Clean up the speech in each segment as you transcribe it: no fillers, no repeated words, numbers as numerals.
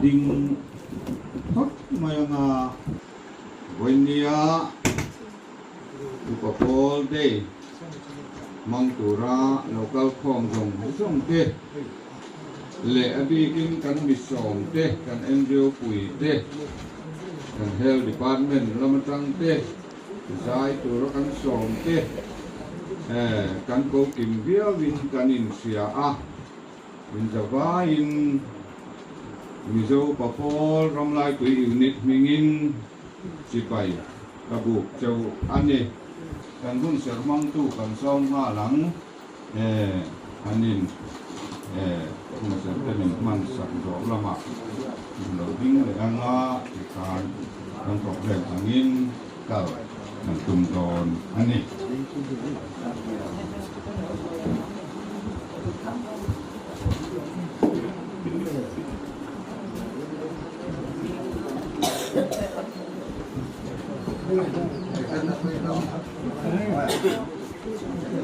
Ding phawt mai anga. Vawinia Upa Pawl Day hmang tura lo kal khawm zawng zawng te leh a bikin kan misawm te, kan NGO pui te, kan Health Department lam atang te, zai tura kan sawm te kan ko kim viauin kan inhria a. Min zavaiin Mizo Upa Pawl Ramlaitui Unit hmingin sipai ka buk chauh a ni. Kan hun serh hmangtu kan sawm nghal ang e, an in e hun serh te min hman sak zawh lamah in lo ding leh anga tikhan kan programme angin kal kan tum dawn a ni.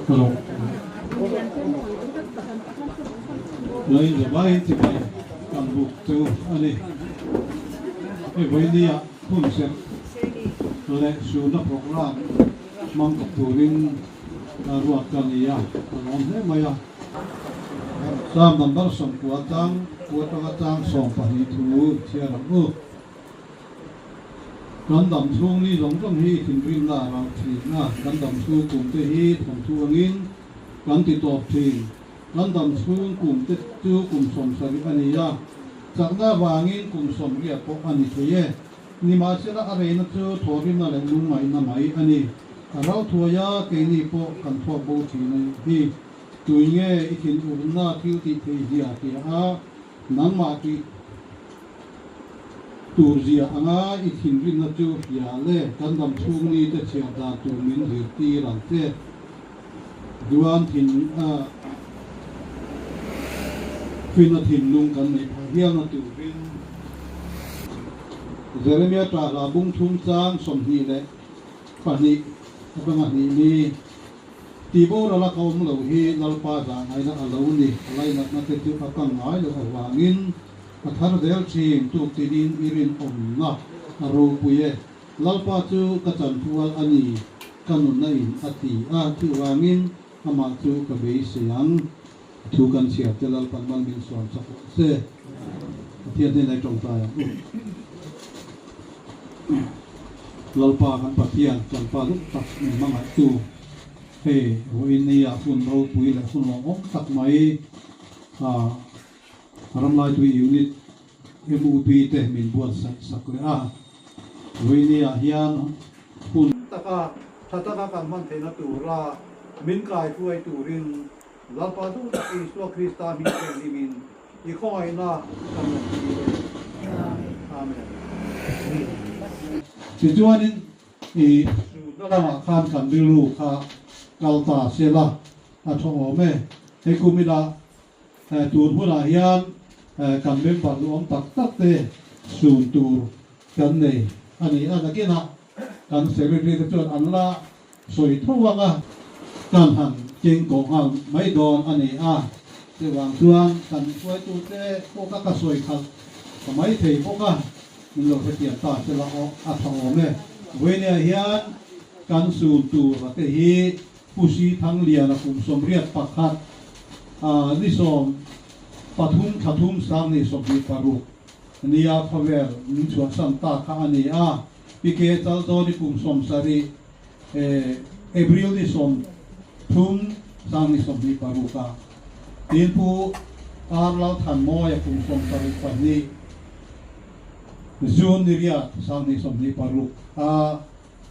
Hello. Lei zavai chibai kan buk chu a ni. Hei vawinia hun serh leh suhna programme hmang kawp turin ruat ka ni a, ka lawm hle mai a. Psalm number 90 chang kua atanga chang 12 thu chhiar ang u. Kan dam chhung ni zawng zawng hi thinrimna a rau thin a, kan dam chhung kum te hi thawmthu angin kan ti tawp thin. Kan dam chhung kum te chu kum 70 a ni a, chakna avangin kum 80 pawh a ni thei e. Nimahsela a reina chu thawhrimna leh lungngaihna mai a ni. A rau thuai a, keini pawh kan thawk bo thin a nih hi. Tui nge i thinurna thil tih theih zia tia a, nangmah tih tur zia anga i thinrimna chu hria le, kan dam chhung ni te chhiar dan tur min zirtir ang che. Duan thin a finna thinlung kan neih phah hialna turin Jeremia ṭahla bung thum chang 22 atanga hnih ni tih boral a ka awm lo hi Lalpa zah ngaihna a lo ni, a lainatna te chu a kang ngai loh avangin a thar zel ṭhin tuk tinin i rinawmna a ropui e. Lalpa chu ka chanpual a ni, ka nunna in a ti a, chuvangin amah chu ka beisei ang. Thu kan chhiar te Lalpan mal min suam chak rawh se. Pathian hnenah i tawngtai ang u. Lalpa kan Pathian, kan Pa duh tak min hmangaihtu, hei vawiin nia hun ropui leh hun lawmawm tak mai a Ramlaitui Unit MUP te min buatsaih sak leh a. Vawinia hian hun taka tha taka kan hman theihna tura min kaihruai turin Lalpa duh tak Isua Krista hming thianghlimin i khawngaihna kan rawn ti e. Amen. Tichuanin i hrutna lamah khan kan rilru kha kal ta sela a tha awm e. Hei kumina Tun hunah hian kan member duhawm tak tak te sun tur kan nei a ni a, nakinah kan secretary te chuan an la sawi tho ang a, kan han keng kawh nghal mai dawn a ni a, chuvang chuan kan hruaitute pawh kha ka sawi khalh ta mai thei bawk a, min lo hrethiam ta se la aw a tha awm e. Vawinia hian kan sun tur a te hi Pu Si Thangliana kum 81 a ni 13 thla thum sang ni 26 nia khawvel min chhuahsan ta kha a ni a. Pi Ke Chalzawni kum 70 April ni 30 sang ni 26 a tin Pu R Lalthanmawia kum 72 June ni riat sang ni 26 a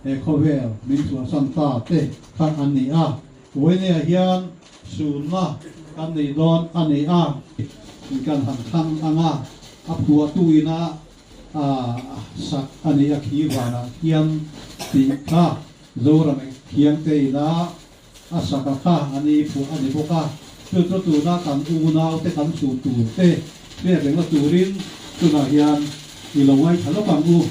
He khawvel min chhuahsan ta te kha an ni a, Vawinia hian sunna kan nei dawn a ni a, kan han thlang ang a, a phuahtu ina sak a ni a khi vanah khian tih kha Zoram Khiangte ina a sak a kha a ni phuah a ni bawk a, chu chu tuna kan unaute kan chhut tur te hriat rengna turin tunah hian i lo ngaithla lawk ang u.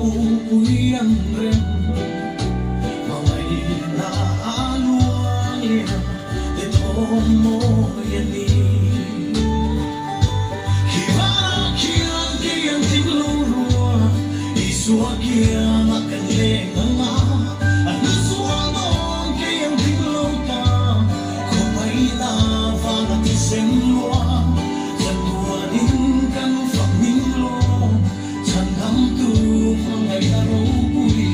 ropui an rem Hmangaihna a luang liam te thawm mawi a ni Khi vanah khian kei an tling lo rua Isua kiangah kan leng ang a A hnu sual dawn kei an tling lo ta Khawpaina vana thisen luang Chatuanin kan fak ning lawm Chhandamtu hmangaihna ropui.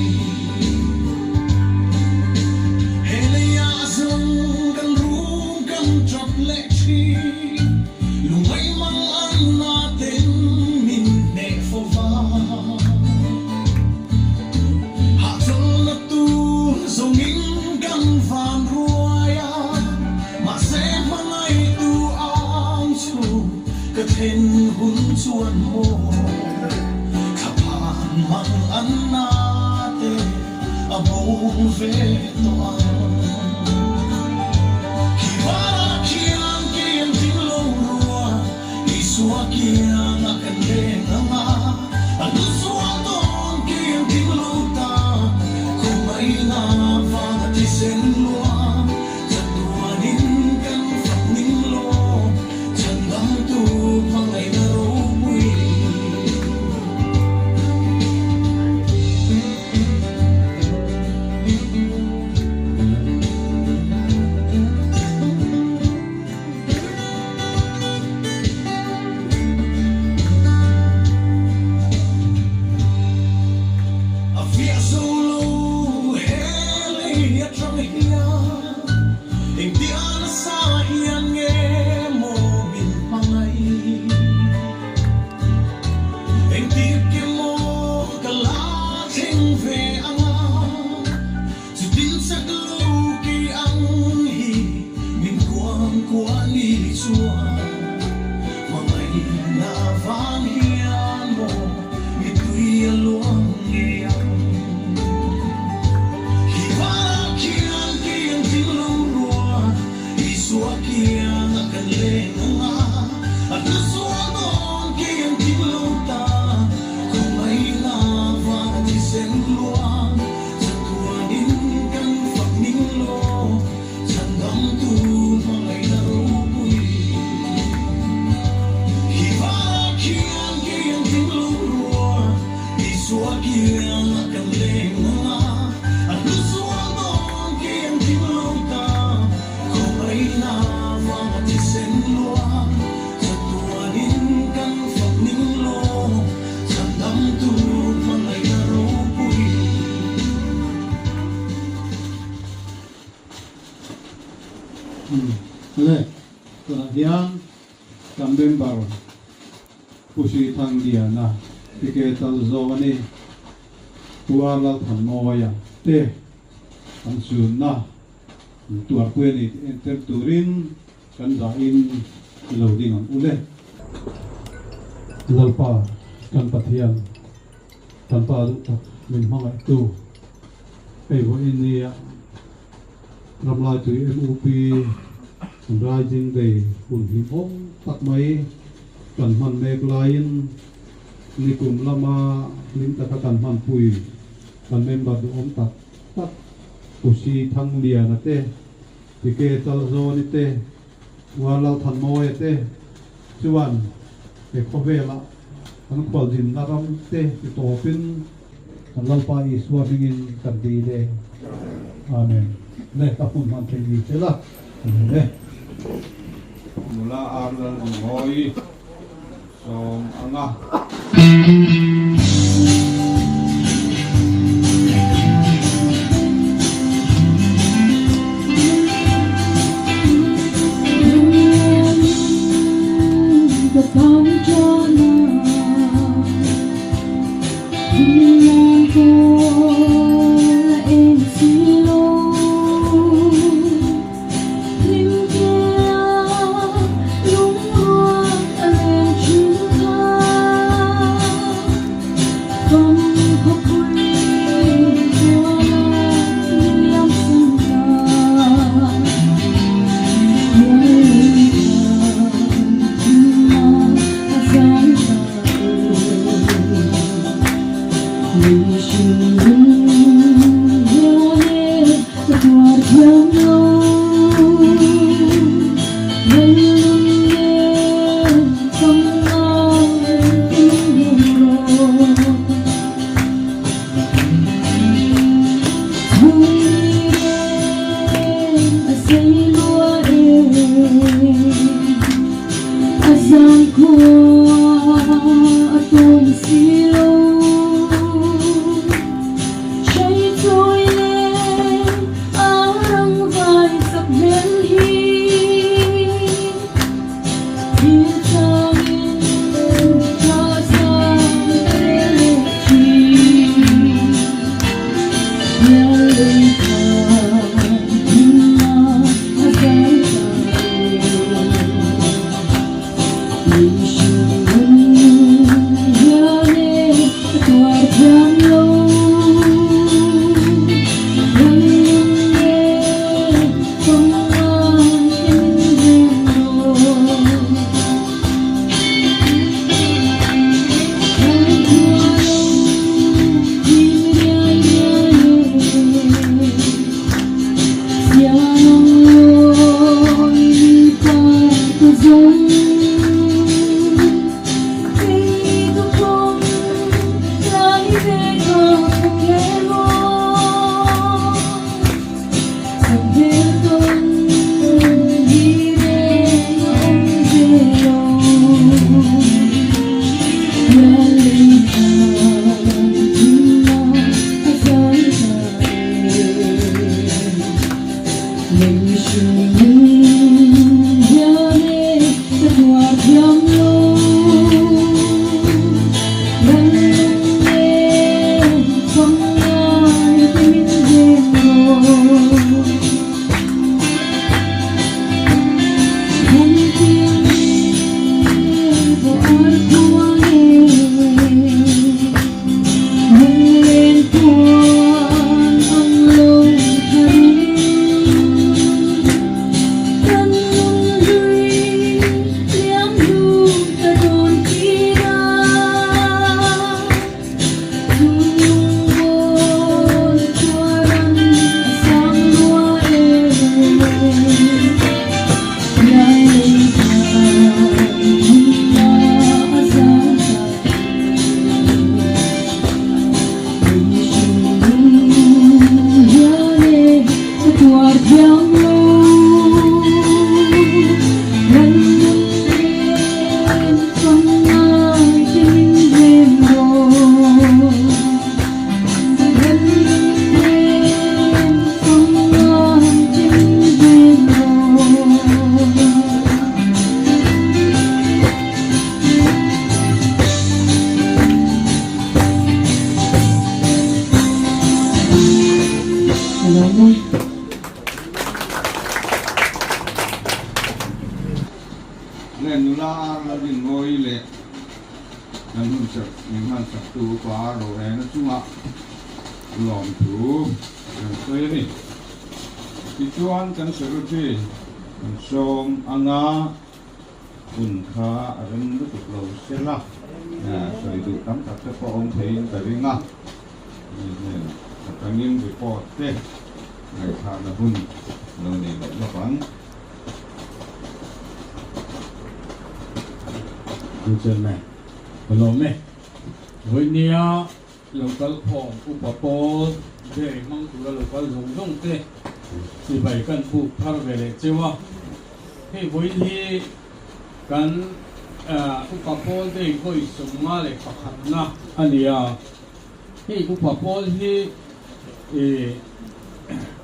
He leiah zawng kan rum kan tap leh thin, lungngaih mang an na ten min hneh fo va. Hahchawlhna tur zawngin kan van ruai a, mahse hmangaihtu ang chu ka then hun chuan maw thlaphan mang an na te a bo ve tawh ang. Khi vanah khian kei an ding lo rua, Isua kiangah kan leng ang a, a hlu zual dawn kei an ding lo ta, khawngaihna vana thisen luang chatuanin kan fak ning law, chhandamtu hmangaihna ropui. A fiah zo lo he lei atang hian engtia nasa hian nge maw min hmangaih? Engtir ke maw ka la thleng ve anga? Chutin chak lo kei ang hi min kuang kuah ni chuan hmangaihna vang hian maw mittui a luang ngei ang. Khi vanah khian kei ang ding lo rua, Isua kiangah kan leng ang a, a hlu sual dawn kei ang ding lo ta, khawngaihna vana thisen luang. Chatuanin kan fak ning law, chhandamtu hmangaihna ropui. Hi vanah khian kei an ding lo rua, Isua kiangah kan leng ang a, a hlu zual dawn kei an ding lo ta, khawngaihna vanga thisen luang. Chatuanin kan fak ning law, chhandamtu hmangaihna ropui. Le, tunah hian kan member Pu Sri Thangliana, PK Talzawni, Pu R Lalthanmawia te an chunna tuarpui a ni tih entir turin Kan zahin i lo ding ang u le. Lalpa kan Pathian, kan Pa duh tak min hmangaihtu, hei vawiin nia Ramlaitui MUP Rising Day hun hlimawm tak mai kan hman mek laiin nikum lama hlim taka kan hmanpui kan member duhawm tak tak Pusi Thangliana te, Tike Chalzawni te, Uarlalthanmawia te chuan he khawvela kan khualzinna ram te ti tawpin kan Lalpa Isua hmingin kan dil e. Amen. Le ka hmun hman thei ni che la. Amen e. Nula Arlalnungawi sawm anga. Le nula la ringawi leh kan hun sak min hman sak tu upa rorelna chungah lawmthu kan sawi a ni. Tichuan kan secretary kan sawm anga hun kha a rem lutuk lo sela sawi duh tam tak te pawh awm theiin ka ring a, mi hnen atangin report te ngaihthlakna hun lo nei leh lawk ang. Chu chuan ka lawm e. Vawinia lo kal khawm upa pawl dairy hmang tura lo kal zawng zawng te chibai kan buk thar ve leh cheu a. Hei vawiin hi kan upa pawl dairy vawi 51 na a ni a. Hei upa pawl hi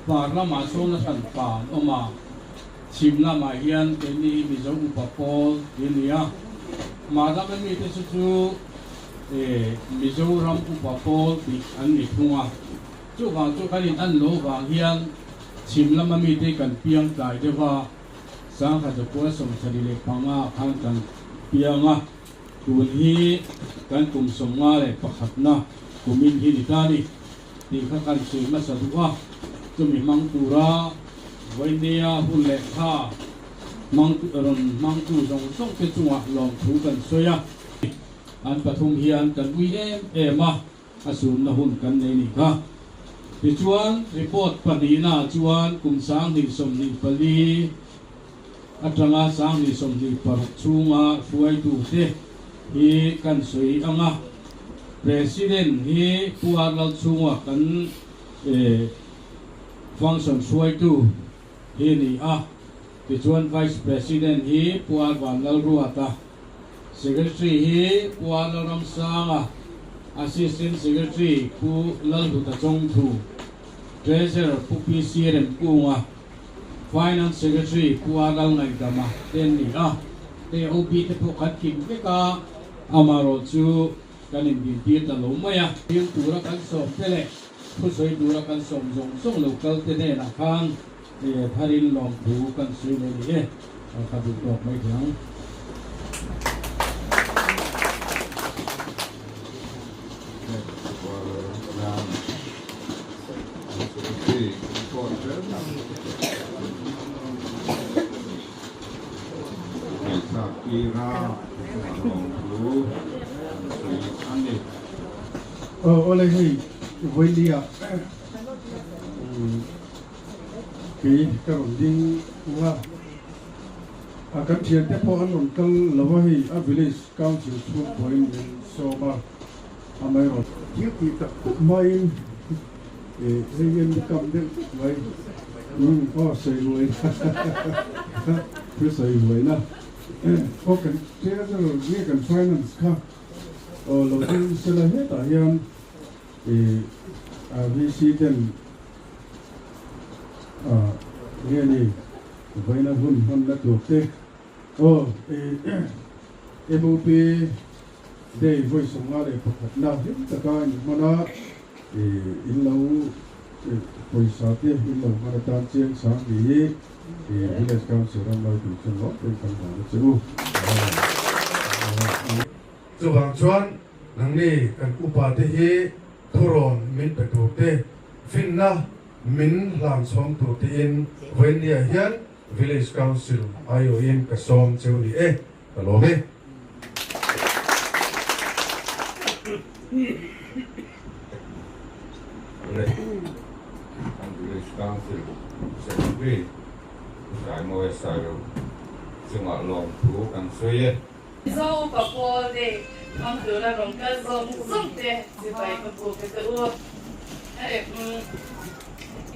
par lamah sawn a hran pa an awm a, chhim lamah hian keini hi Mizo upa pawl ti a ni a. Mah lama mite chu chu Mizoram upa pawl tih an ni thung a. Chuvang chu kan in an lo vang hian chhim lama mite kan piang tlai deuh a, 1975 khan kan piang a. Tun hi kan kum 51 na kumin hi ni ta ni tih kha kan sawi hmasa duh a, chumi hmang tura vawinia hun leh tha hmang rawn hmangtu zawng zawng te chungah lawmthu kan sawi a. An pathum hian kan ui em em a. a sunna hun kan nei nih kha. Tichuan, report pahnihnaah chuan kum 2024 atanga 2026 chhunga hruaitute hi kan sawi ang a. President hi Pu Ar Lalchhunga kan function hruaitu hi ni a. Tichuan Vice President hi Pu Ar Vanlalruata, Secretary hi Pu Ar Lalramsanga, Assistant Secretary Pu Lalhluta Chawngthu, Treasurer Pu PC Remkunga, Finance Secretary Pu A Lalngaihdama te an ni a, AOB te pawh kan kim vek a, amaherawh chu kan inbintir ta lo mai a. Thil tura kan sawm te leh thusawi tura kan sawm zawng zawng lo kal te hnenah khan tharin lawmthu kan sawi leh ni e, ka duh tawk mai thei ang. Awle hei vawinia kei ka rawn ding a, a kan thiante pawh an rawn kal lo a hei a village council chhung pawhin min sawm a. Amaherawh thil tih tak tak hmain hei hian mi kam deuh tlat mai. Umm aw sawi ruai thil sawi ruaina aw kan treasurer nge kan finance kha aw lo ding sela hetah hian ih VC ten ah nge ni vawiina hun hmanna tur te aw ih MOP Day vawi 51 na hlim taka in hman a, in lo pawisa te in lo hman atan chiang sang tih hi Village Council ram lawitu chuan lawm pawhin kan hlan a che u. Chuvang chuan nangni kan upa te hi thurawn min pe tur te, finna min hlan chhawm tur tiin vawinia hian Village Council aiawhin ka sawm cheu ni e. Ka lawm e. Kan Village Council Secretary Pu Saimawia Sailo chungah lawmthu kan sawi e. Mizo upa pawl te hmang tura rawn kal zawng zawng te sipai ka buk e te u.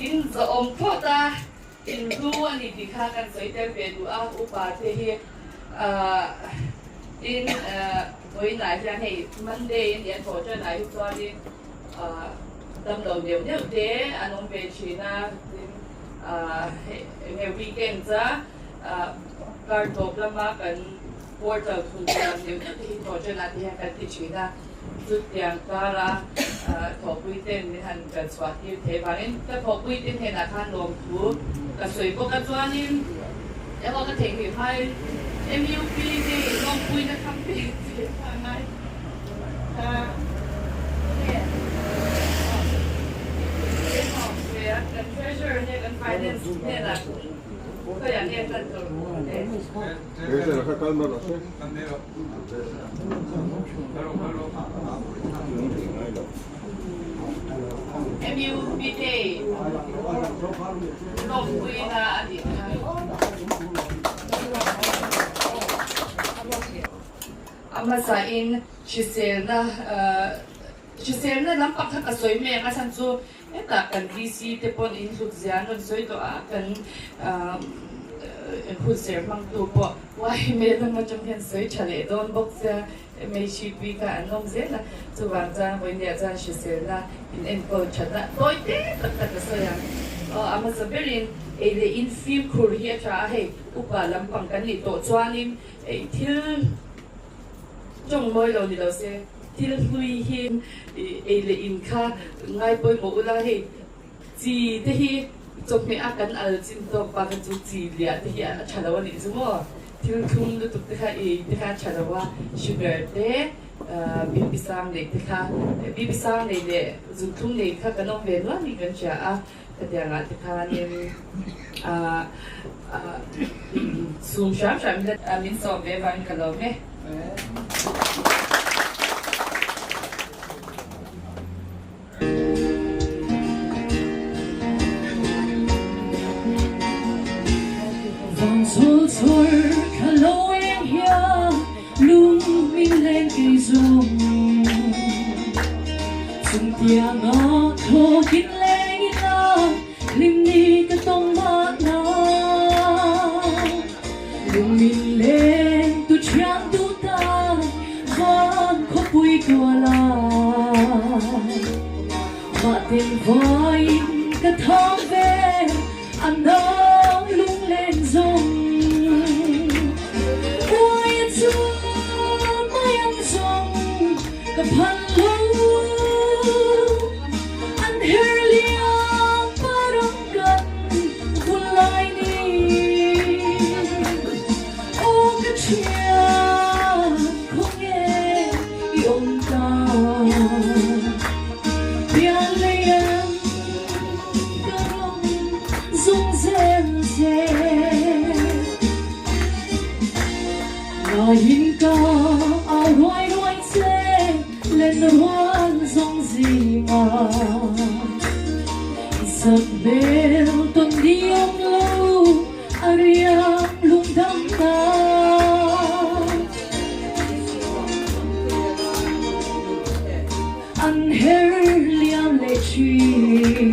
In zawhawm phawt a. Inhlu a ni tih kha kan sawi tel ve duh a, upa te hi tin vawiinah hian hei Monday a nih a thawh ṭanah hi chuanin damlo deuh deuh te an awm ve ṭhin a, tin enge weekends a kar tawp lama kan portal thun lam deuh deuh te hi thawh ṭanah te hian kan ti ṭhin a. Chutiang kara thawhpui ten min han kal chhuah tir thei vangin ka thawhpui te hnenah khan lawmthu ka sawi bawk a, chuanin emaw ka theihnghilh hmain MUP te lawmpuina tham ve che kha a ngai kha nge kan treasurer nge kan finance hnenah khawiah nge hlan tur Treasurer kha kal mai rawh se. MUPK lawmpuina a nih kha. A hmasain hriselna hriselna lam pakhat a sawi mek a chhan chu Hetah kan VC te pawn in hlut zia an rawn sawi tawh a, kan hunser hmangtu pawh YMA lam atang hian sawi tha leh dawn bawk sia, MHP kha an awm zel a, chuvang chuan vawinia chuan hriselna in enkawl thatna tawi te tak tak a sawi ang. Aw a hmasa berin ei leh in fimkhur hi a tha a, hei upa lampang kan nih tawh chuanin ei thil tawng mawi lo ni lo se. Thil hlui hi ei leh in kha ngai pawimawh ula, hei chi te hi chawhmeh a kan al chin tawk bak kha chu chi liah te hi a tha lo a nih chu maw? Thil thlum lutuk te kha ei te kha a tha lo a, sugar te BP sang nei te kha, BP sang nei leh zunthlum nei kha kan awm ve nual niin kan hria a, khatiangah te khanin sum hram hram ila min sawm ve vangin ka lawm e. Chhawr thla lo eng hian lung min leng kei zawng. Chungtianga thlawkin leng ila hlim ni ka tawng mahna. Lung min leng tu thiang duh ta van khawpui tuala. Mahten vawiin ka thang ve a nang lunglen zawng. Uai a chu mai ang zawng ka phan lo. An her liam parang kan hun lai ni. Aw ka thian khawnge i awm ta. Pian lei ang ka rawn zung zel che. Ngaiin ka au ruai ruai che len rual zawng zinga. I sak hmel tawn ni awm lo a riang lungdam ta. An her liam leh thin.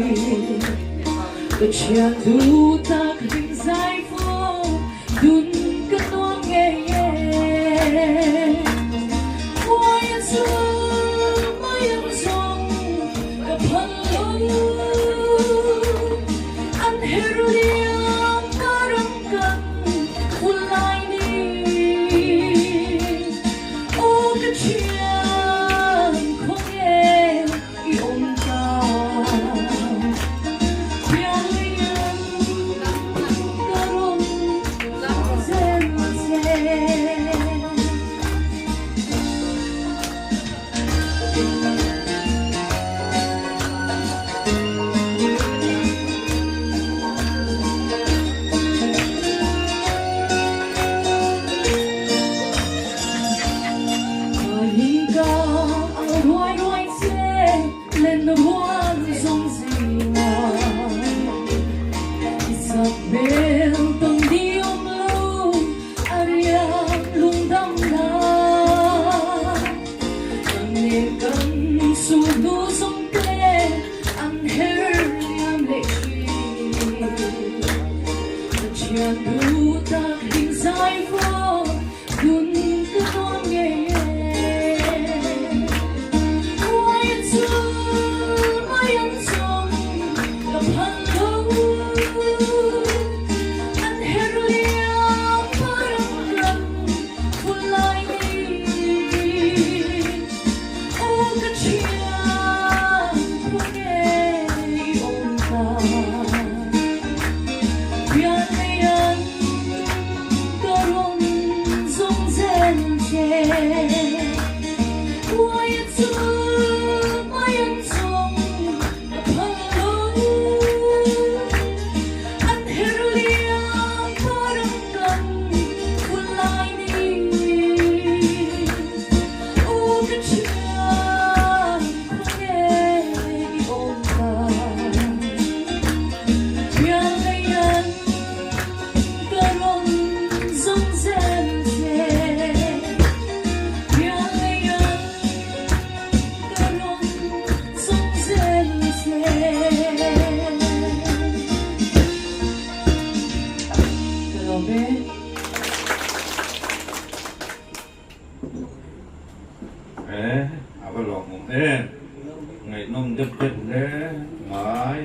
Ka thian duh tak hlim zai fo dun ka nuam ngei e. Uai a chu mai ang zawng ka phal lo. An her liam ka ram kan hun lai ni. Aw ka thian khawnge i awm ta. Pian lian ka rawn zel che. Ka au ruai ruai che len rual zawng zinga i sak hmel tawn ni awm lo a riang lungdam la nang nen kan sulhnu zawng te an her liam leh thin ka thian duh tak hlim zai vawk dun ka dawn ngei e uai a chu mai an zawng ka phan lo an her liam parang kan hun lai ni aw ka thian khua ngei awm ta pian nei an ka rawn zawng zel che uai a chu mai an zawng ka phal lo an her liam parang kan hun lai ni aw ka thian khawnge i awm ta pian nei an ka rawn zawng zel che pian nei an ka rawn zawng zel che. Ka lawm e. E, a va lawmawm em. Ngaihnawm deuh deuh hle mai.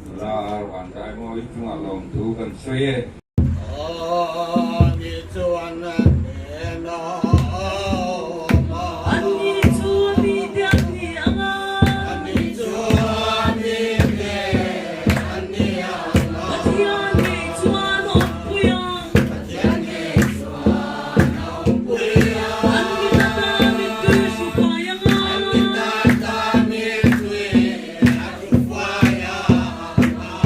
Nula Vantai Mawi chungah lawmthu kan sawi e. Ani chuan hnena awm a. Ani chu mi te an ni ang a. Ani chu mi te an ni ang a. Pathian ngei chuan awmpui a. Pathian ngei chuan awmpui a. An mit ata mittui hru fai ang a. An mit ata mittui a hru fai ang a.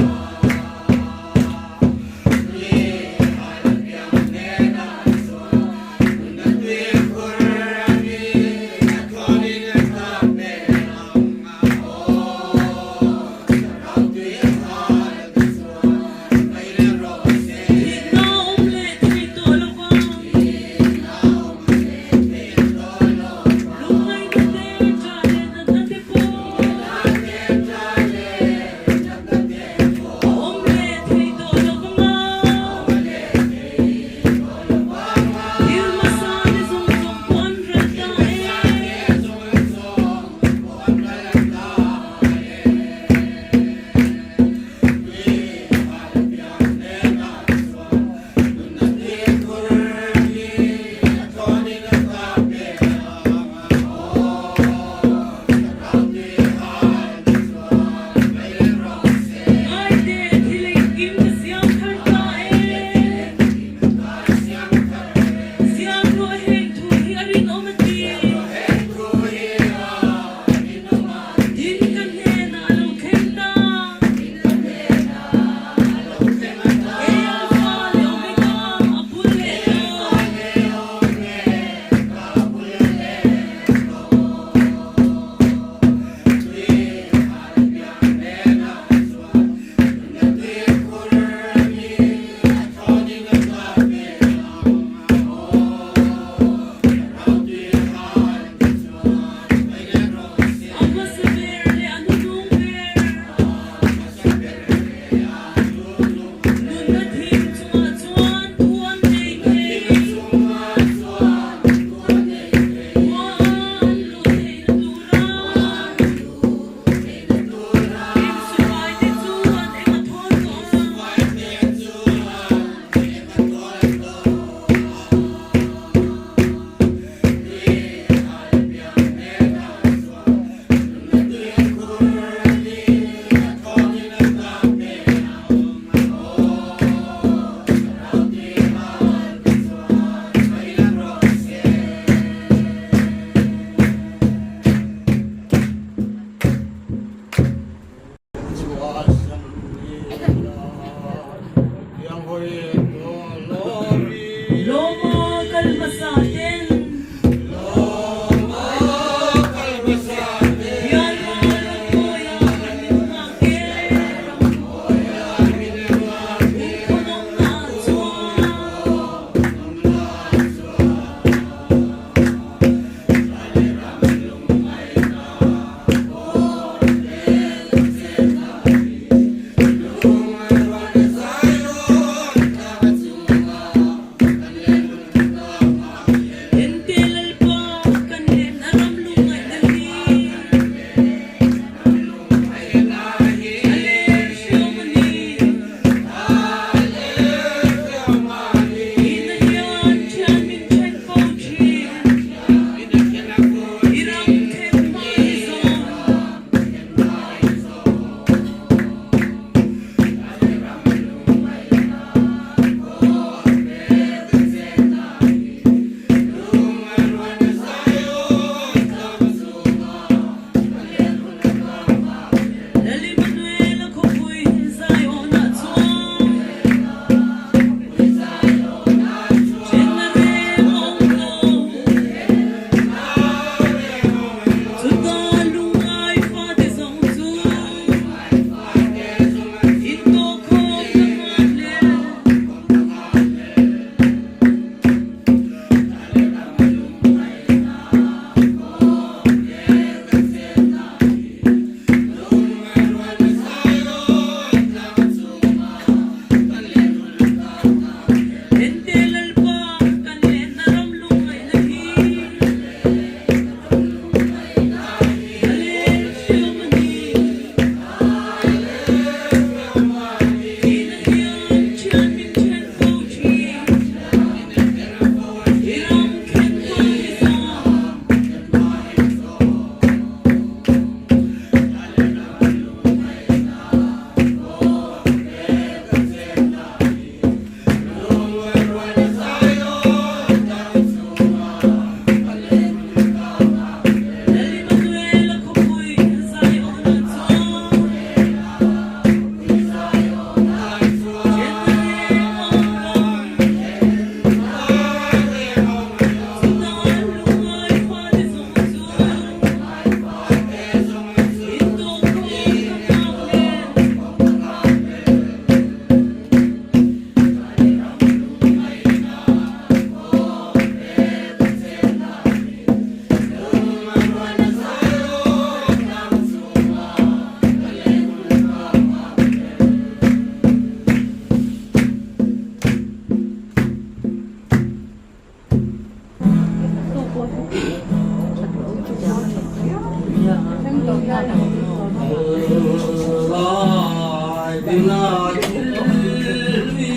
Hmangaihna thil hlui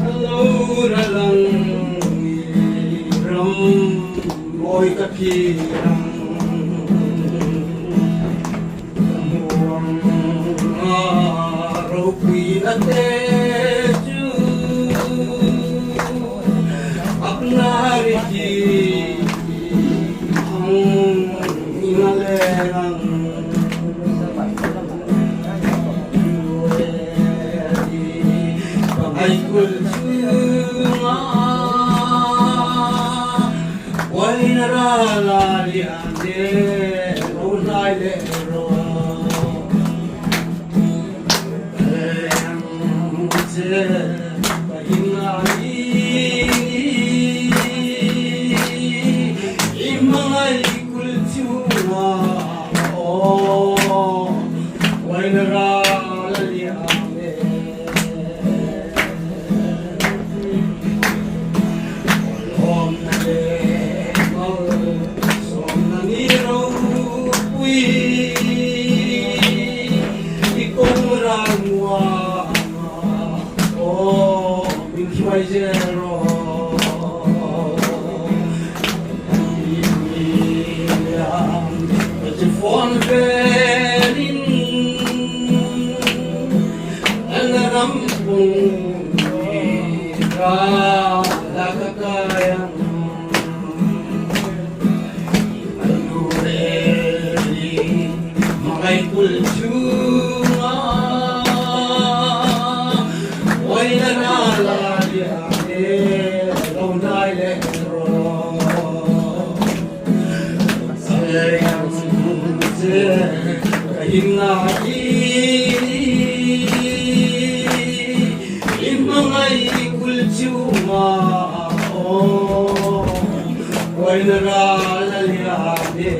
a lo ral ang i ram mawi ka thlir ang. Ka hmu ang a ropui na te chu Aknari chi ang ina leng ang. Ngaikul chunga Uain ral a lian e ro hnai leh rawh Leng che ka in ngai I hmangaikul chunga aw Uain ral a lian e. Lawmna leh malsawmna ni ropui i kawng ral muanga aw min hruai zel rawh. Ka chifawn velin Ram pung ra la ka kai ang Alureli mangai kul chunga Oi la ra la lia e lo nai le ro Sayang che ka him na i I hmangaih kul chunga aw Uain ral a liam e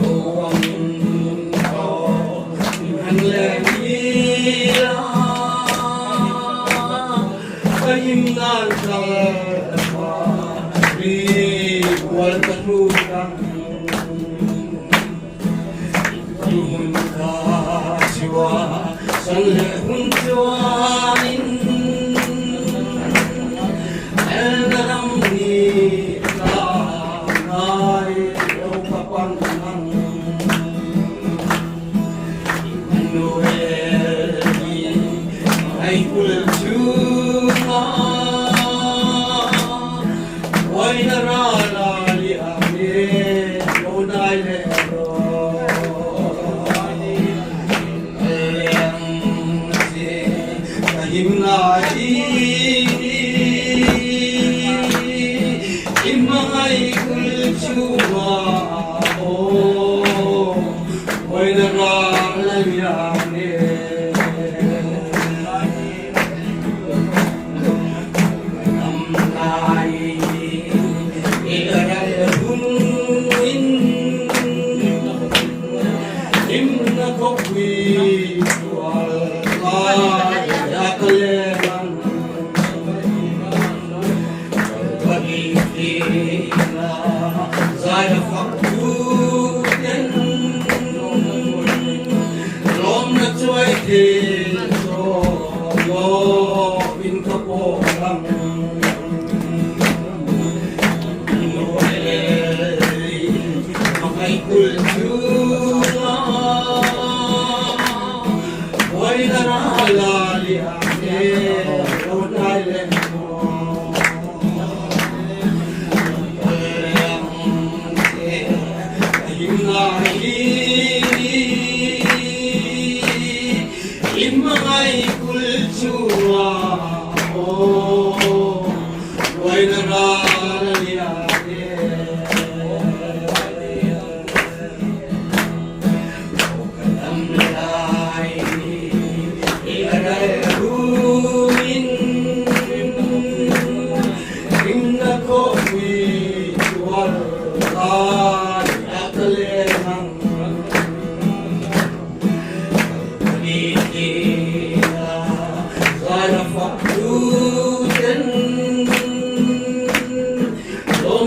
Ruang aw in han leng ila Ka him nan kal pa ri kual ka hrut ang. Hun kha chiwa san leh hun chuanin elna ram ni ta ngai lo ka pan ang. Emmanuel hi ngai kul chunga Uaina ral a liam e lo dai leh rawh. Leng che ka him lai i hmangaih kul chunga aw Uaina ral a liam e.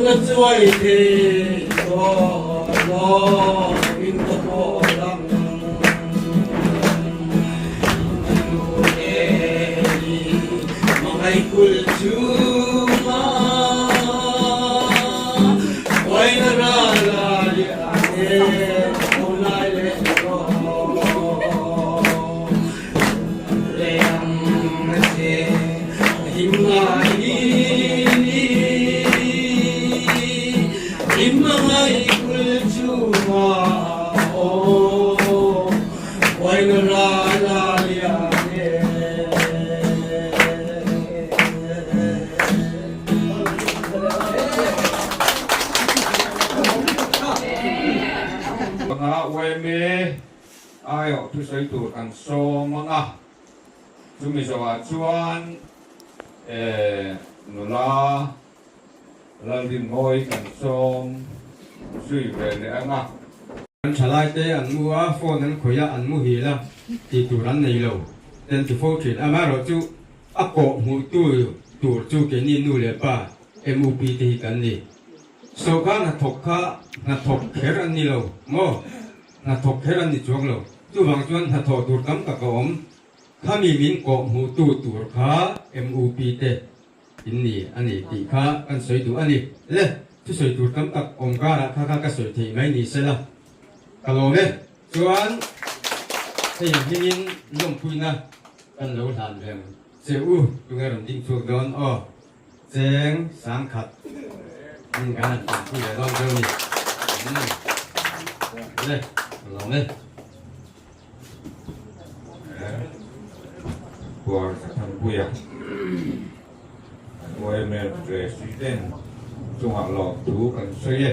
na chuai thei tawh lovin ka pawl ang. Anga yma aiawh thusawi tur kan sawm ang a, chumi zawhah chuan nula Lalrinmawi kan sawm zui ve leh ang a. Kan thalaite an mu a, phone an khawih a, an muhil a, tih tur an nei lo te an ti fo thin. Amaherawhchu a kawh hmuhtu tur chu keini nu leh pa MUP te hi kan ni. Sawrkar hnathawk kha hnathawk kher an ni lo maw? Hnathawk kher an ni chuang lo. Chuvang chuan hnathawh tur tam tak a awm. Khami min kawh hmuhtu tur kha MUP te In ni a ni tih kha kan sawi duh a ni. Le, thusawi tur tam tak awm karah kha kha ka sawi theih mai ni sela ka lawm e. Chuan hei hmingin lawmpuina kan lo hlan reng che u, tunge rawn ding chhuak dawn aw, cheng sangkhat in kan han tanpui leh dawn cheu ni. Le, ka lawm e. Puar Zathanpuia an yma President chungah lawmthu kan sawi e.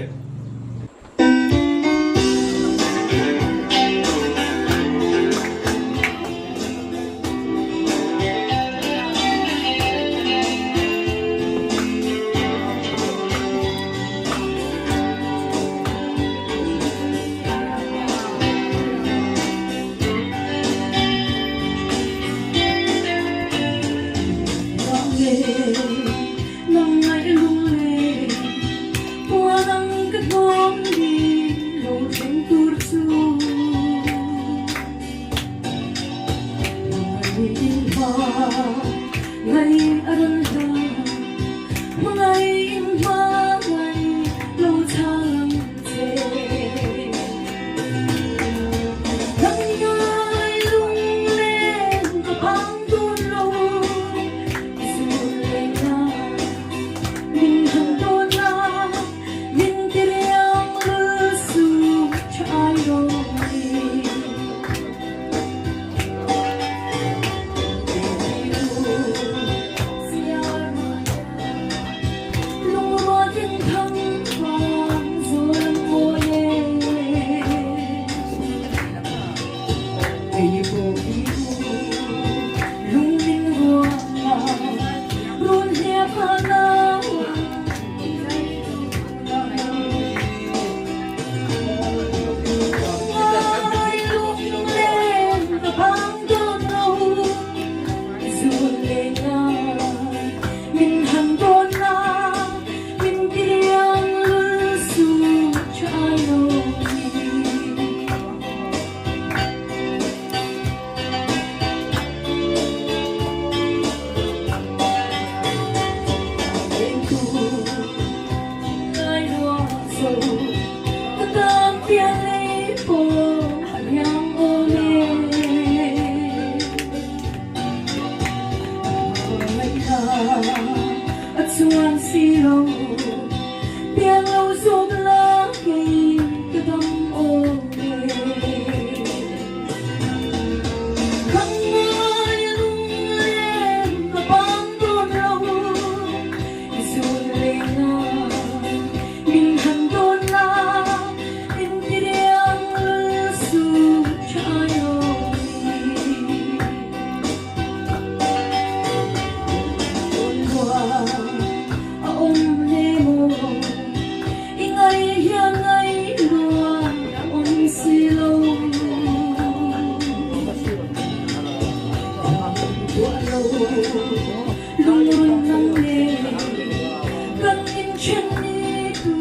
chu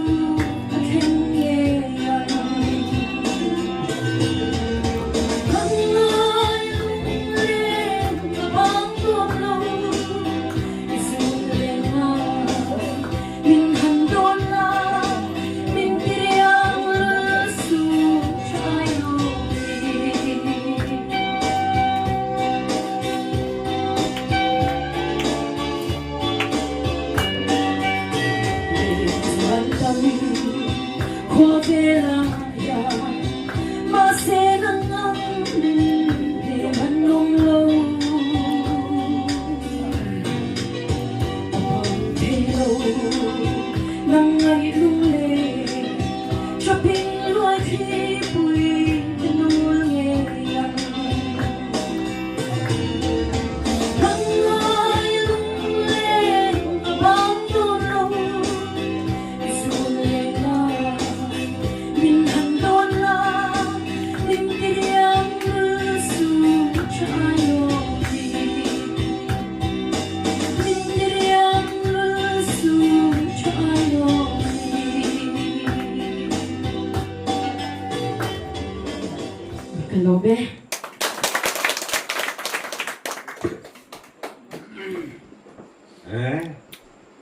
a thleng ngei ang. Kan ngai lunglen ka bang dawn lo, i zun leng a min han dawn la, min tiriang lul suh tha ai lo ni.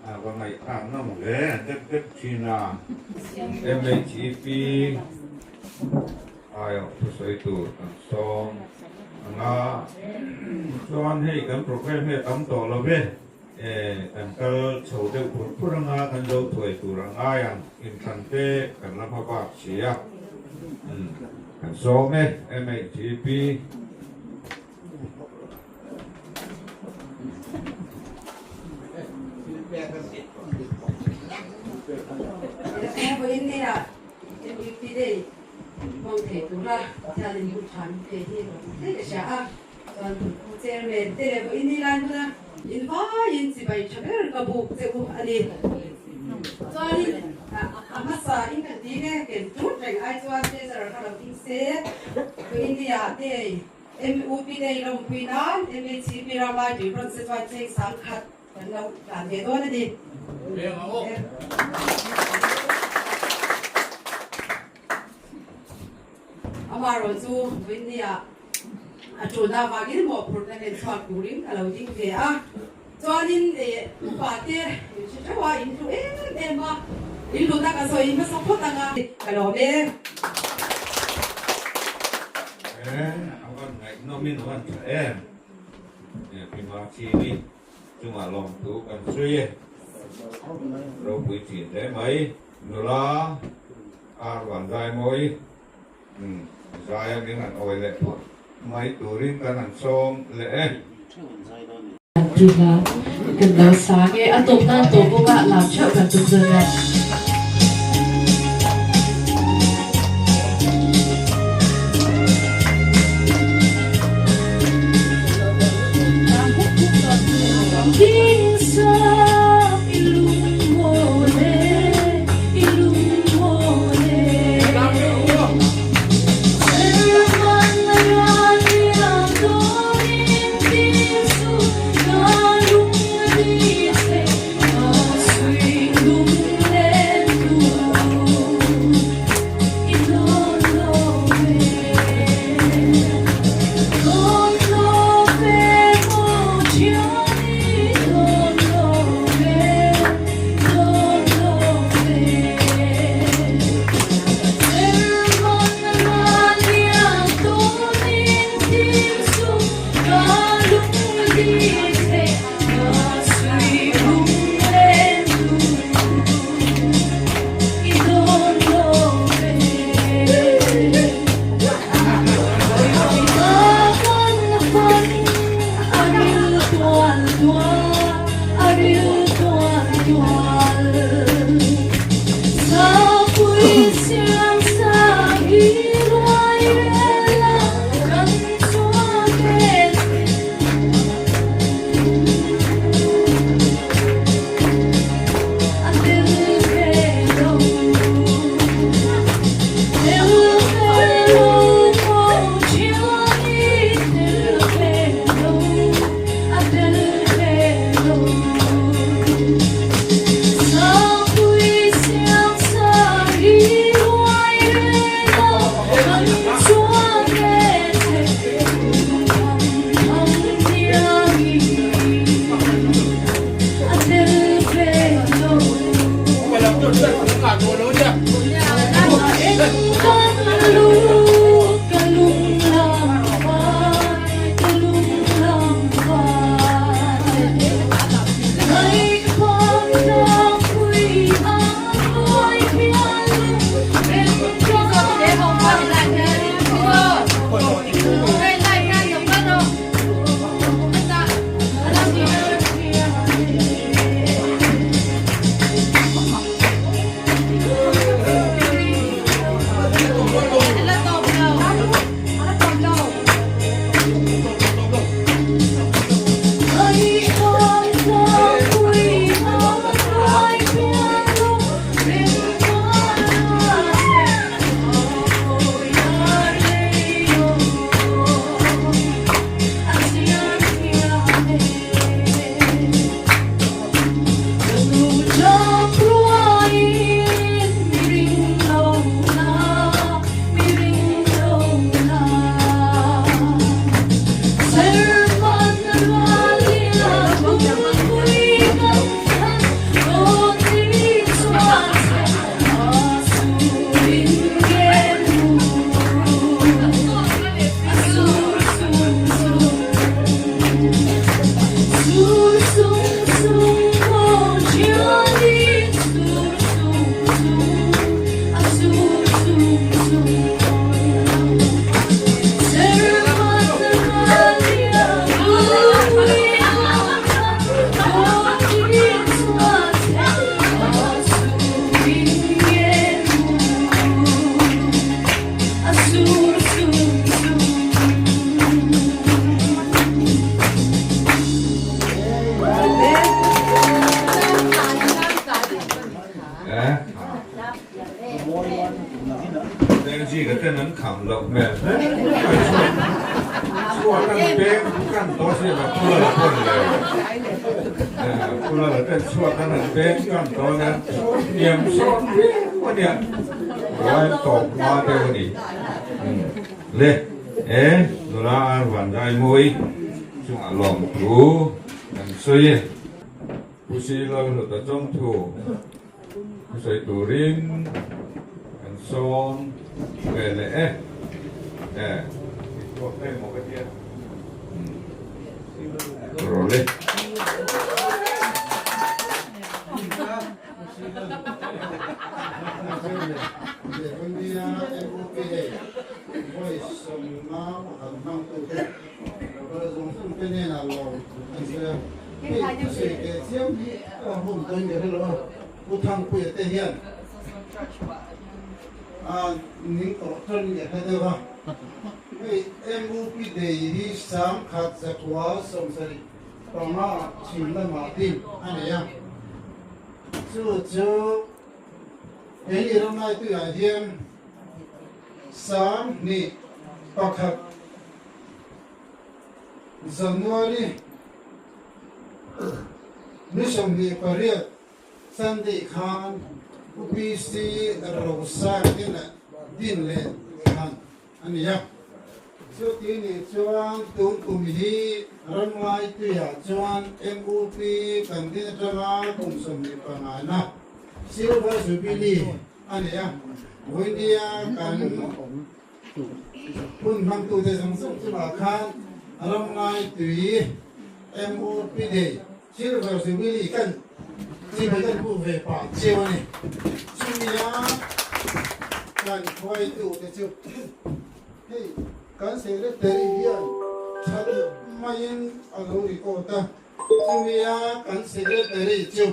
A va ngaihthlak ngam hle a dep dep thin a. MHEP aiawh thusawi tur kan sawm ang a, chuan hei kan program hi a tam tawh lo ve, kan kal chho deuh phur phur anga kan zo thuai tur a ngai ang, inthlan te kan la hma bak si a, kan sawm e MHEP. MUP Day lawmpui nan MHCP ramlai tui rawn se chuan cheng 10,000 kan lo tlan ve dawn a ni. Amaherawh chu Winnie-a a tulna avangin mawhphurhna nen chhuak turin ka lo ding ve a. Chuanin upa te in hre theuh a, in hlu em em a, in hlutna ka sawi hmasa phawt ang a. Ka lawm e. E, a van ngaihnawmin a van tha em. Pi Machini chungah lawmthu kan sawi e. Ropui thin hle mai. Nula ar van zai mawi. Zai a min han awi leh phawt mai turin kan han sawm leh e. Tuna kan lo sang e, a tawp nan tawh bawk a, lam theuh kan tum dawn e. Benji-a ten an kham loh hmel hle mai chuan chhuat an beng kan tawh si a phula la pawn le phula la ten chhuat an han beng kan tawh nia hniam sawn viau a nia ruai tawp hma deuh a ni le e nula ar van dai mawi chungah lawm thu kan sawi e Pu Silo Hluta Chawngthu Thusawi turin kan sawm ve leh e. E, i chhuak daih maw ka tia. Rawh le. Pu Thangpuia te hian a ning tawh tan nge hre deuh a, hei MUP Day hi 1975 chhim lamah din a nei a, chu chu keini ramlaituiah hian 21 January ni 28 Sunday khan UPC Rosa te leh din leh thlan a ni a. Chuti nih chuan tun kum hi ramngai tuiah chuan MUP kan din atanga kum 25 na Silver Jubilee a ni a. Vawinia kan hun hmangtute zawng zawng chungah khan ramngai tui MUP Day Silver Jubilee kan chibai kan hmuh ve pah chiau a ni. Chumia kan hruaitute chu hei kan secretary hian tha deuh maiin a lo record a. Chumia kan secretary chu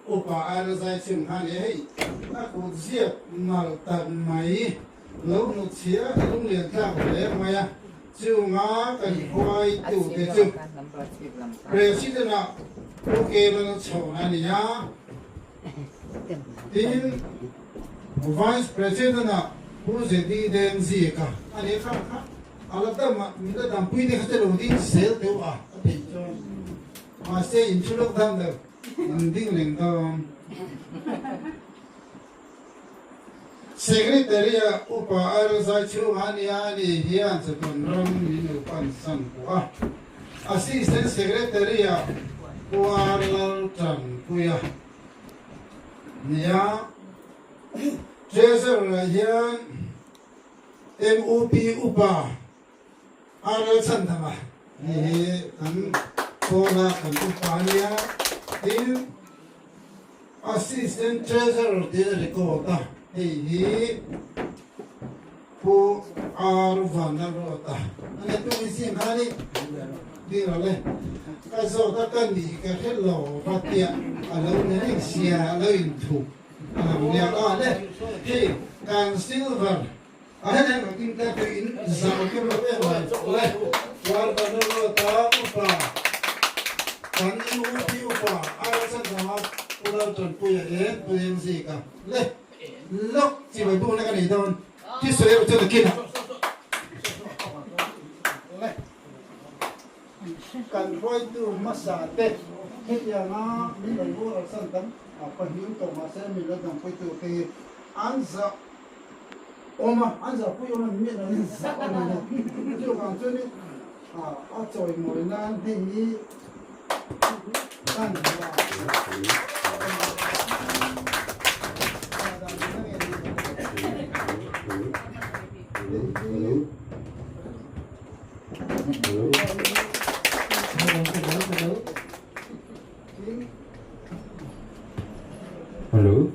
Upa Ailazai chhung kha nia hei a kut ziak nalh tak mai lo hnutchhiah a lunglian tlak hle mai a. Chunga kan hruaitute chu President-ah Pu Kemal Chhawn a ni a, tin Vice President-ah Pu Zedi Dengzika a ni a, kha kha a la dam a, min la dampui te kha chu lo ding zel deuh a, a theih chuan mahse inchhu lawk dam lo, an ding reng dawn. Secretary-a upa Arul Zaichhunga nia a ni hian chatuan ram min lo pan san pawh a. Assistant Secretary-a Pu Ar Laltanpuia. Nia, Treasurer ah hian MUP Upa RL Chhandama ni hi kan pawla kan upa a nia. Tin, Assistant Treasurer tiin a record a, hei hi Pu R Vanlalruata a ni. Tu min sim kha ni ding lo le, ka zawt a ka nih ka hre lo va tia a lo ni reng sia a lo inthup a lo nia a le hei kan silver a hetiang ang tin te pawh in zau tum lo em mai le R Vanlalruata upa kan MUP upa R Chandama Pu Laltanpuia em Pu Engzika le Lawk chi mai bawk na ka nei dawn thi sawi erawh chuan a kin ah le kan hruaitu hmasa te hetianga min lo boral san tam pahnih tawh mahse min lo dangpuitu te hi an zah awm a an zahpui awm a ni miah lo an zah awm a ni chuvang chuanin a chawimawi nan hei hi kan Hello.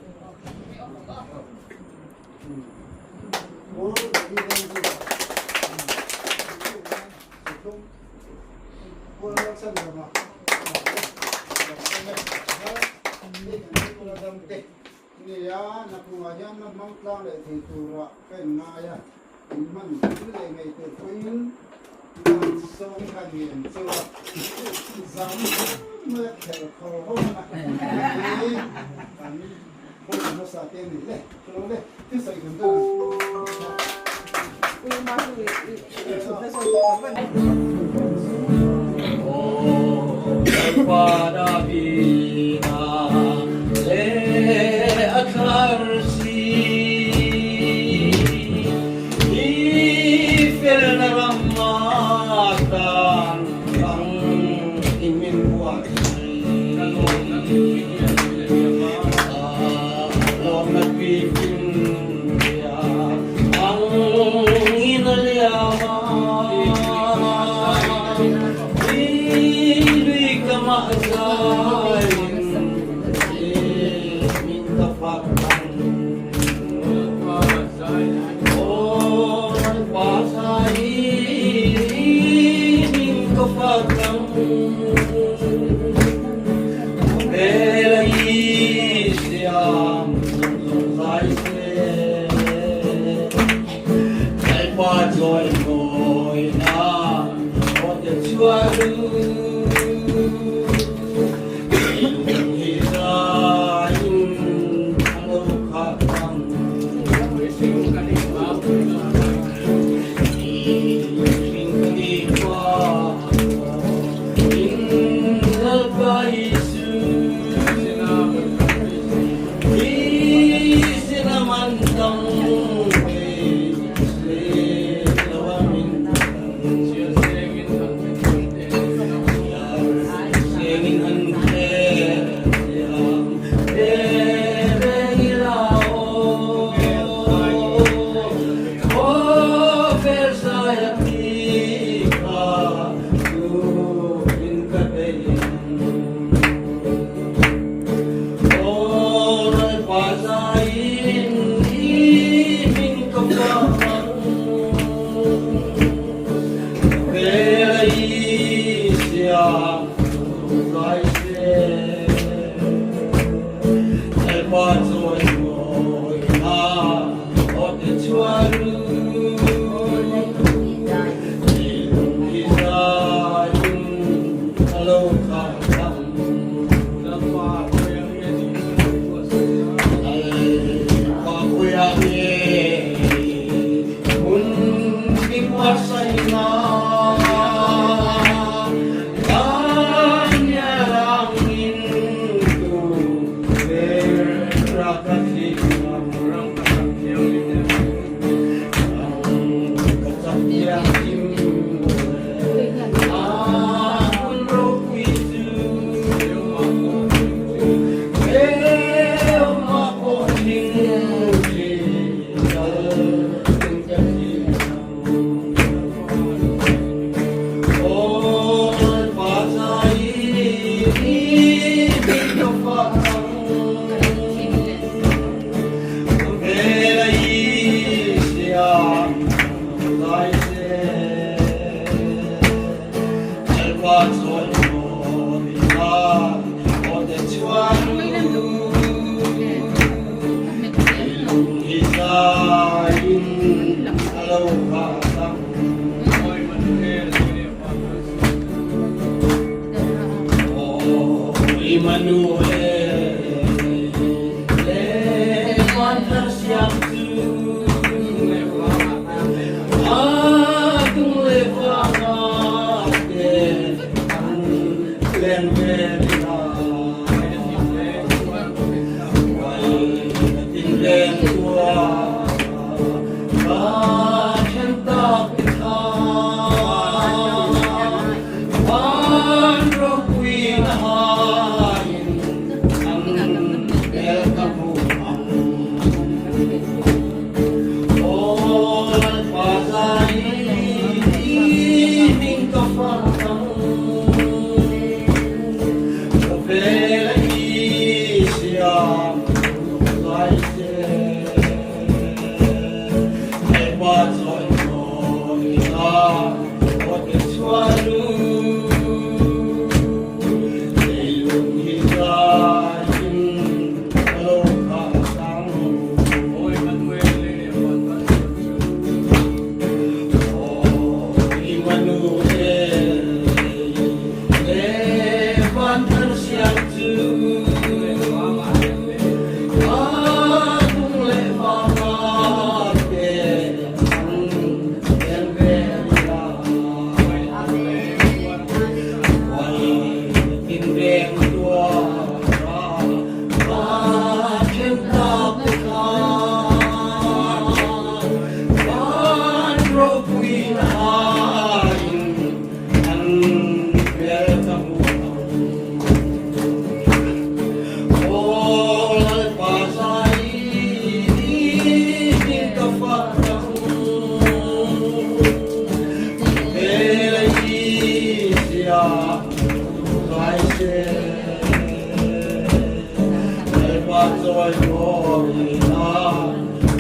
Mawina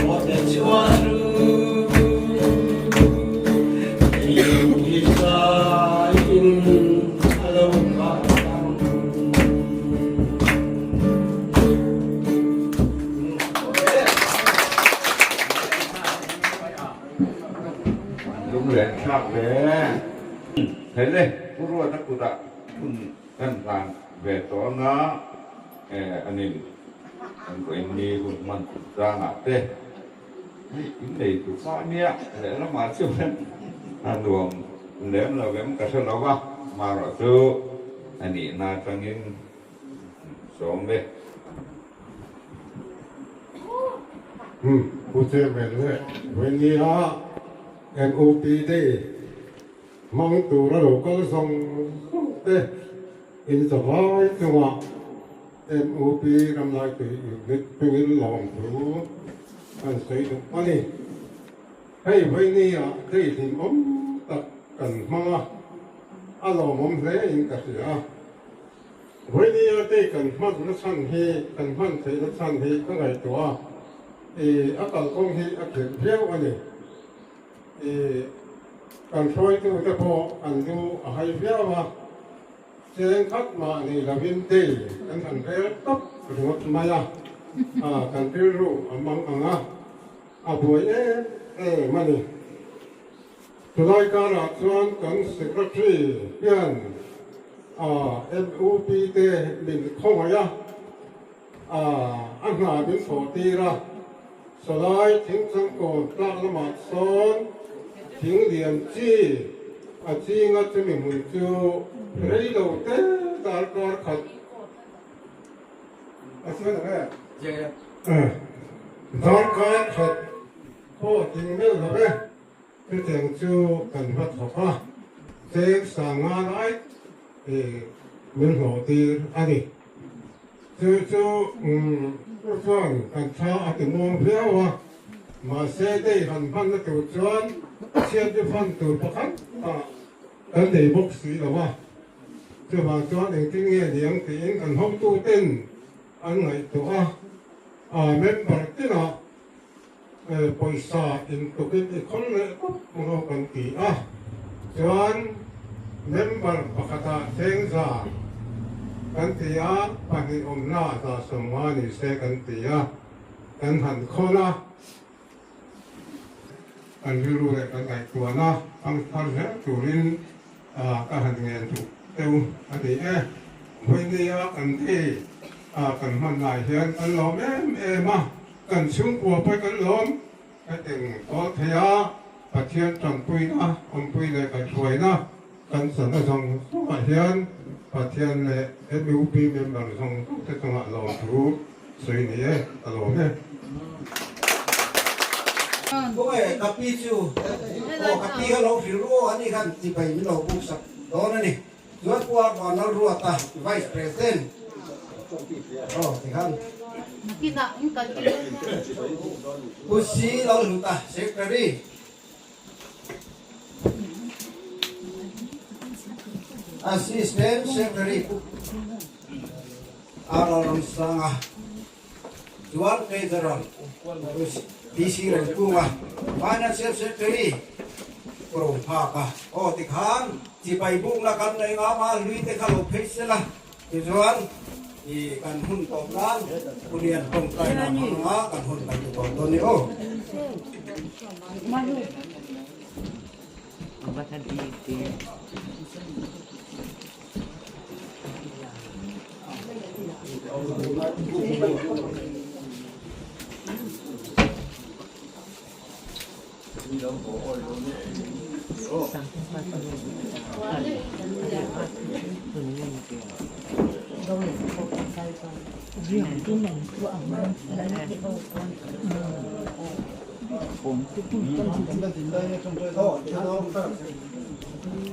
aw te chhuah chu Eng hi zaiin a lo kah ang. Lunglen thlak ve. Hele, Pu Ruata kutah hun kan hlan ve tawh anga anin kan vawiin hun hman chungchangah te hei in nei tu kha ania lehlamah chuan a nuam lem lo em ka hre lo va, amaherawhchu a nihna atangin sawm ve. Umm Pu Chairman leh Vawinia MOP Day hmang tura lo kal zawng zawng te in zavai chungah MOP Ramlaitui Unit hmingin lawmthu kan sawi duh a ni. Hei Vawinia Day hlimawm tak kan hmang a, a lawmawm hle in ka hria. Vawinia te kan hman na chhan hi, kan hman theih na chhan hi ka ngaihtuah a, i a kalkawng hi a khirh viau a ni. I kan hruaitu te pawh an lu a hai viau a, cheng khat mah ni lovin day kan han rel tawp ringawt mai a, a kan rilru a mang ang a, a buai em em a ni. Chulai karah chuan kan Secretary hian a MUP te min khawngaih a, a a hna min thawh tir a, Salai thingchangkawn tlak lamah sawn thing lian chi a ching a, chumi hmun chu rei lo te darkar khat a chuan ang e, darkar khat pawh ding meuh lo e. Chutiang chu kan hma thawk a, cheng sanga lai min hlawh tir a ni. Chu chu chuan kan tha a ti muang viau a, mahse day han hmanna tur chuan chhiatna fan tur pakhat mah kan nei bawk si lo a. Chuvang chuan engtin nge niang tiin kan hotuten an ngaihtuah a, member tinah Pawisa intukin i khawl leh tawp maw kan ti a, chuan member pakhatah chengza kan ti a, pahnih awmna 150 ni se kan ti a, kan han khawl a, kan rilru leh kan ngaihtuahna hmang thar zel turin ka han ngen duh deuh a ni e. Vawinia kan ti kan hman lai hian kan lawm em em a. Kan chhungkua pawh kan lawm ka eng kawl thei a, Pathian tanpuina, awmpui leh kan hruaina kan chana zawng zawngah hian Pathian leh MUP member zawng zawng te chungah lawmthu sawi ni e, ka lawm e. Khawnge ka pi chu? Aw ka pi kha lo hrilh ru aw, ani khan chibai min lo buk sak dawn a ni. Chuan Pu Arvan Lalruata Vice President aw tikhan Pu Si Lalhluta Secretary Assistant Secretary Pu R Lalramsanga Chuan Treasurer Pu PC Remkunga, Financial Secretary Pu Rophaka aw tikhan chibai bukna kan nei ngam a, hlui te kha lo phei sela tichuan i kan hun tawp nan Pu Lian tawngtaina hmanga kan hun kan ti tawp dawn ni aw.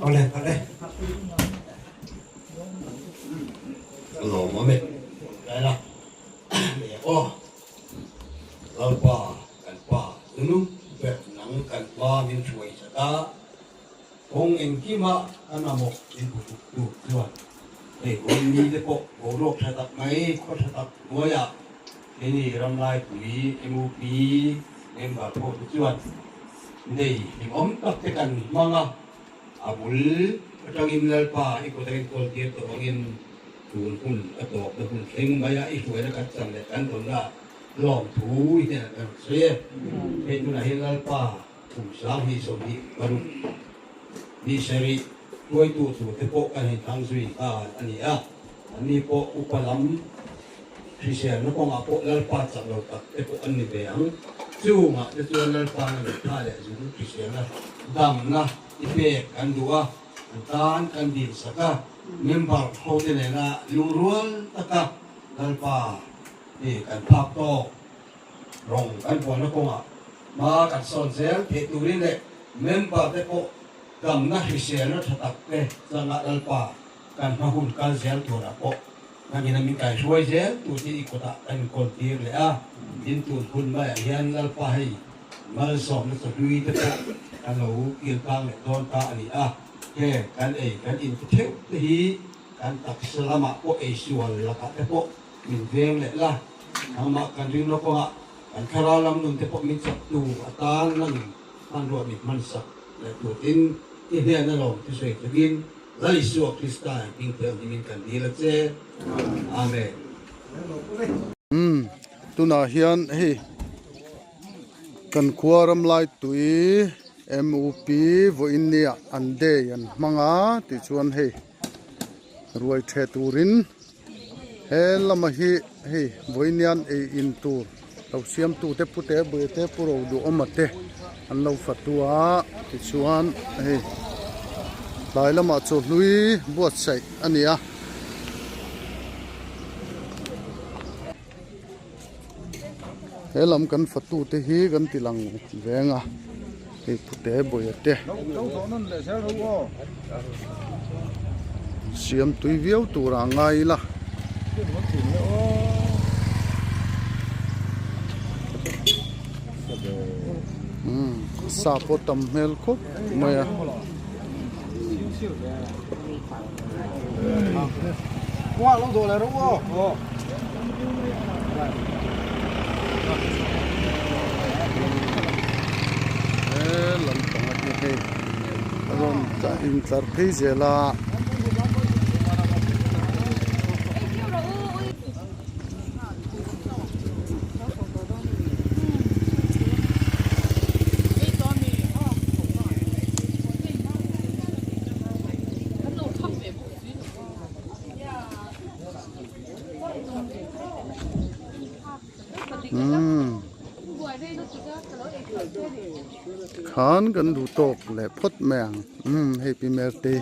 Awle awle. Lawm awm e, tlai la leh aw. Lalpa kan pa nunung ber nang kan pa min hruai chat a, kawng engkima kan amawh min hmu tuk tu chuan hei kawng mi te pawh boruak tha tak mai khaw tha tak hnuaiah. Keini Ramlaipui MUP member pawh te chuan nei hlimawm tak te kan hmang a, a bul atangin Lalpa i kut a inkawl tir tawh angin tun hun a tawpna hun thleng mai a, i hruaina kan chan leh kan dawnna lawmthu i hnenah kan rawn sawi e. Hei tunah hian Lalpa kum 2026 ni sarih hruaitu tur te pawh kan inthlang zui nghal a ni a, anni pawh upa lam hriselna kawngah pawh Lalpa chak lo tak te pawh an ni ve ang. Chungah te chuan Lalpa na mitthla leh zung hriselna damna i pek kan duh a, an tan kan dinsak a, member hote nena lungrual taka Lalpa hi kan phak tawk. Rawng kan buaina kawngah hma kan sawn zel theih turin leh member te pawh damna hriselna tha tak te changa Lalpa kan hma hun kal zel turah pawh nangin a min kaihruai zel tur hi i kutah kan inkawl tir leh a, tin tun hun maiah hian Lalpa hei malsawmna chahlui te pawh kan lo kil tlang leh dawn ta a ni a, heng kan ei kan in te theuh te hi kan taksa lamah pawh eisual lakah te pawh min veng leh la, nangmah kan ring lawk anga kan thlarau lam nun te pawh min chak tu atan langin hmanrua min hmansak leh turin i hnen alawm thusawi thlengin Lal Isua Krista in hming thianghlimin kan dil a che. Amen. Umm tunah hian hei kan khua ram lai tui MUP vawiin nia an day an hmang a tichuan hei ruai the turin he lama hi hei vawiin ei in tur lo siam tu te pute bui te pu ro duhawma te an lo fatu a tichuan hei tlai lamah chawhlui buatsaih a ni a. He lam kan fatu te hi kan ti lang veng a hei pute bawia te siam tui viau tur ah ngai ila. Umm sa pawh tam hmel khawp mai a. He lampang a hi hei a rawn intlar phei zel a. Umm khan kan duh tawk leh phawt mai ang umm hei pi Merte.